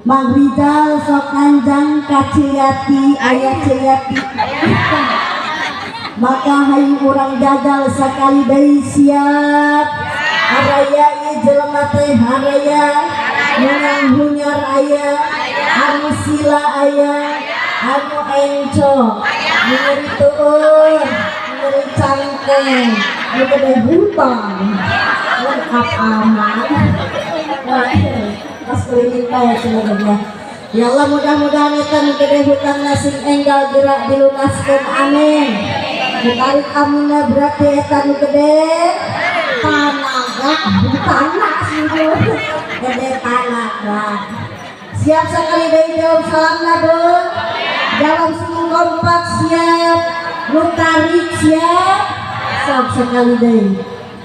Mang Rizal sok nganjang ka Ciliati, aya Ciliati. Maka hayu urang jajal sakali deui, siap? Araya ieu jelema teh, araya nu hunyar, aya anu sila, aya anu encok, nu nyeri tuur, nu nyeri cangkeng, nu gede hutang, lengkap amat. Pas keliling bae cenah. Ya Allah, mudah-mudahan eta nu gede hutang sing enggal gerak dilunaskeun, amin. Nu tarik aminna berarti eta nu gede tanaga, tanah sih gede tanaga. Siap sekali deui jawab salamna, Bu? Jawab sing kompak, siap? Nu tarik siap? Sok sekali deui.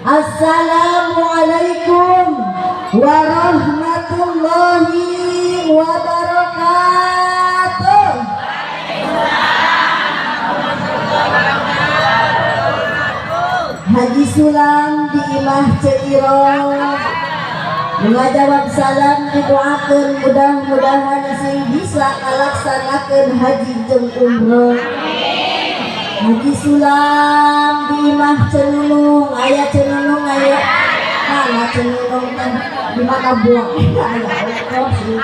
Assalamualaikum warahmatullahi wabarakatuh. Haji Sulam di Imah Ceu Iroh ngajawab salam, didoakeun mudah-mudahan sing bisa ngalaksanakeun haji jeung umroh. Haji Sulam di Imah Ceu Nunung, aya Ceu Nunung? Aya mana Ceu Nunung teh, di mana buang aya Allah sih.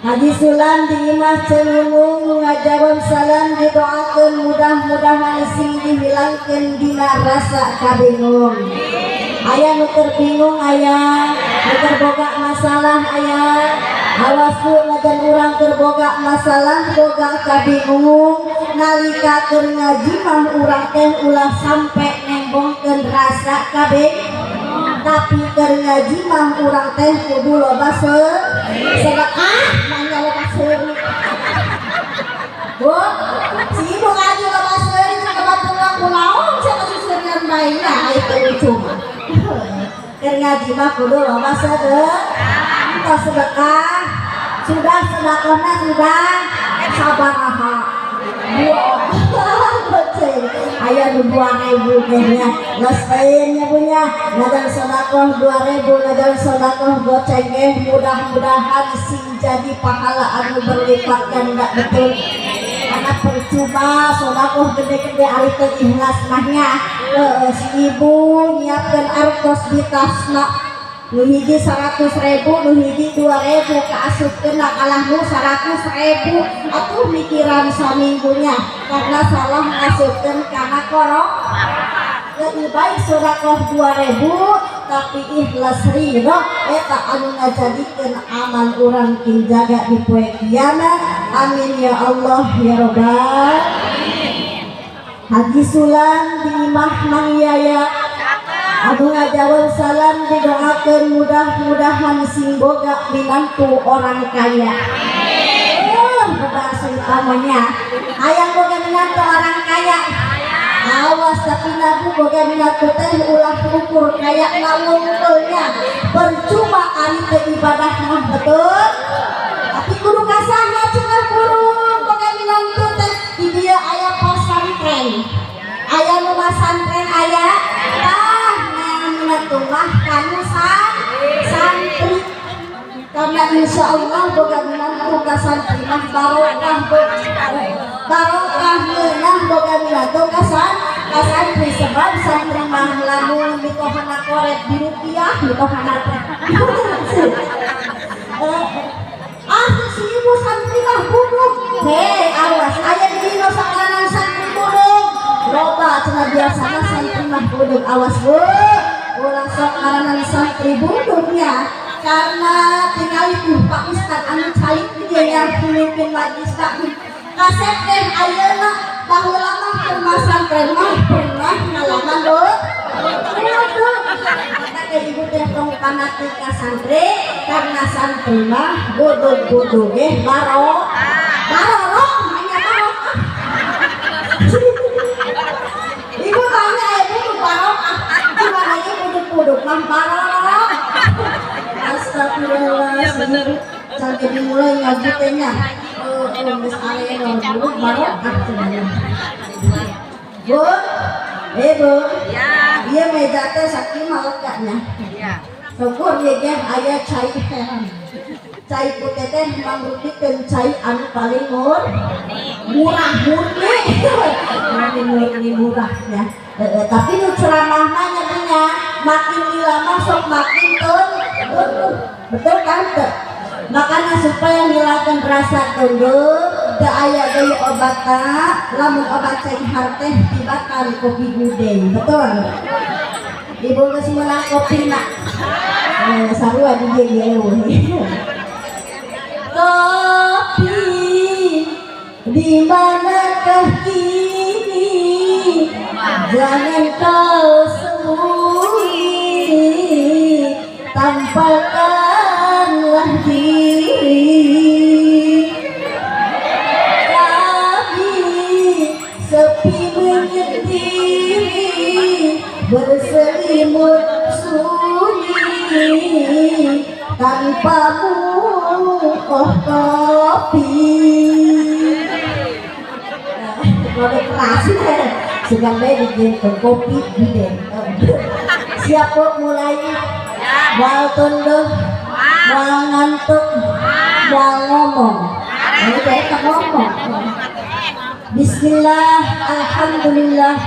Haji Sulam di Imah Ceu Nunung ngajawab salam, didoakeun mudah-mudahan sing dihilangkeun dina rasa kabingung. Aya nu keur bingung? Aya nu keur boga masalah? Aya? Awas, Bu, najan urang keur boga masalah, boga kabingung, nalika keur ngaji mah urang teh ulah sampe nembongkeun rasa kabing, tapi keur ngaji mah urang teh kudu loba sedekah, manya loba seuri. Bu, si ibu ngaji loba seuri, cenah batur kunaon cenah suseurian bae, nah itu lucu mah. Keur ngaji mah kudu loba sedekah. Entah sedekah, sudah sedekahna sudah sabaraha? Dua goceng. Aya nu 2.000 nya, geus nya punya najan sedekah 2.000, najan sedekah goceng ge mudah-mudahan sing jadi pahala anu berlipat ganda, betul? Karena percuma sedekah gede-gede ari teu ikhlas mahnya. Heueuh, si ibu nyiapkeun artos di tasna, nu hiji 100.000, nu hiji 2.000, kaasupkeun kalah nu 100.000, atuh mikiran saminggunya karena salah ngasupkeun kana korok. Lebih baik sedekah 2.000 tapi ikhlas ridho, eta anu ngajadikeun amal urang jaga di poe kiamat. Amin ya Allah ya robbal. Haji Sulam di Imah Mang Yaya anu ngajawab salam, didoakeun mudah-mudahan sing boga minantu orang kaya. Oh, bahasa utamanya hayang boga minantu orang kaya. Awas tapi nabu, boga minantu teh ulah ukur kaya nawungkulnya, percuma ari teu ibadah mah, betul? Tapi kudu kasaha cenah burung boga minantu teh? Di dieu aya pasantren, aya nu masantren, aya tah minantu mah kanu santri, karena insya Allah boga minantu ka santri mah barokah, barokah, ngeunah boga minantu ka santri, sebab santri mah lamun mitohana koret di rupiah mitohana teh. Ah, si ibu santri mah buduk. Hei, awas, aya di dino sakaranan santri buduk loba cenah, biasana santri mah buduk. Awas, Bu, ulah sok ngaranan santri buduknya, karena tinggal itu Pak Ustad anu calik dia yang pemimpin majlis taklim kasep teh ayeuna. Baheula mah keur masantren mah pernah ngalaman, Bu, buduk. Maka ke ibu teh tong fanatik ka santri, karena santri mah buduk-buduk ge baro barorok, hanya barokah. Ibu tanya ya, buduk barokah gimana ya? Buduk-buduk mah barorok. Astagfirullah. Iya, bener. Sampai dimulai ngaji teh nya. Oh, oh, geus aya buduk barokah cenah. Bu, eh Bu, Ya. Iya, meja teh sakieu mah lekatnya. Ya. Syukur ya ge aya cai heran. Cai putih teh mangrupikeun cai anu paling murah, murni murni murni murahnya. Tapi nu ceramah mah nya nya makin lama sok makin tunduh, betul kan teu? Makanya supaya ngilangkeun rasa tunduh, teu aya deui obatna lamun obat cenghar teh tibatan kopi gudeng, betul? Ibu geus meunang kopi nak sarua di dieu ge eueuh. Kopi, di manakah kini? Jangan kau sembunyi, tampakkanlah diri. Kami sepi menyendiri, berselimut sunyi tanpamu, oh kopi. Kode keras sugan bae dijieunkeun kopi gede. Siap kok mulai? Moal tunduh, moal ngantuk, moal ngomong. Ini kayak ngomong. Bismillah, alhamdulillah.